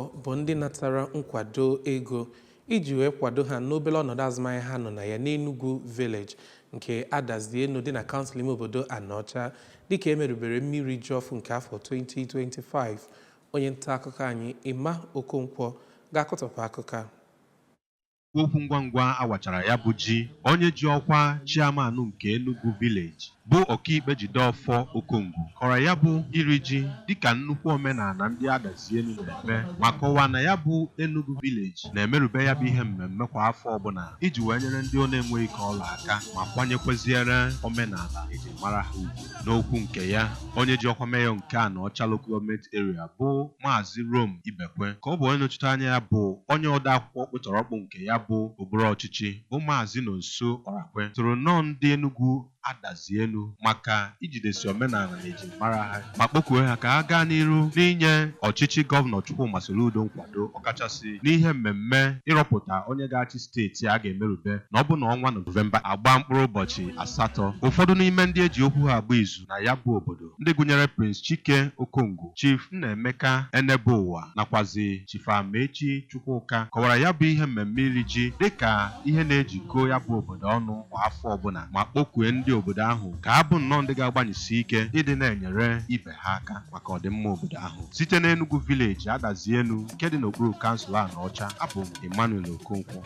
Bụ ndị natara nkwado ego iji wee kwado ha n'obele ọnọdụ azụmahịa ha nọ na ya n'Enugu Village nke Adazi-Enu dị na kansụl ime obodo Anaọcha, dịka e merubere mmiri ji ọfụ nke afọ 2025. Onye nta akụkọ anyị, Emma Okonkwo, ga-akọtọpụ akụkọ a. Okwu ngwa ngwa awachara ya bụ ji, onye ji ọkwa chairman nke Enugu Village, bụ Ọkaikpe Jideọfọ Okongwu, kọrọ ya bụ iri ji dịka nnukwu omenala ndị Adazi-Enu na-eme, ma kọwaa na ya bụ Enugu Village na-emerube ya bụ ihe mmemme kwa afọ ọbụla iji wee nyere ndị ọ na-enweghị ka ọla aka ma kwanyekwaziere omenala eji mara ha ugwu. N'okwu nke ya, onye ji ọkwa mayor nke Anaọcha Local Government Area, bụ Maazị Rom Ibekwe, ka ọ bụ onye nọchite anya ya bụ onye ode akwụkwọ kpụtọrọkpụ nke ya bụ okpuru ọchịchị, bụ Maazị Nonso Ọrakwe, tụrụ nnọọ ndị Enugu Adazi-Enu maka ijidesi omenala na ejirimara ha, ma kpọkuo ha ka ha gaa n'iru n'inye ọchịchị Gọvanọ Chukwuma Soludo nkwado, ọkachasị n'ihe mmemme ịrọpụta onye ga-achị steeti a ga-emerube na ọ bụ na ọnwa Nọvemba agba mkpụrụ ụbọchị 8. Ụfọdụ n'ime ndị eji okwu ha agba izu na ya bụ obodo, ndị gụnyere Prince Chike Okongwu, Chief Nnaemeka Enebụwa nakwazi Chief Amaechi Chukwuka, kọwara ya bụ ihe mmemme iri ji dịka ihe na-ejikọ ya bụ obodo ọnụ kwa afọ ọbụla, ma kpọkue ndị obodo ahụ ka ha bụ nnọọ ndị ga-agbanyesi ike ịdị na-enyere ibe ha aka maka ọdịmma obodo ahụ. Site n'Enugu Village, Adazi-Enu nke dị n'okpuru kansụl Anaọcha, abụ m Emmanuel Okonkwo.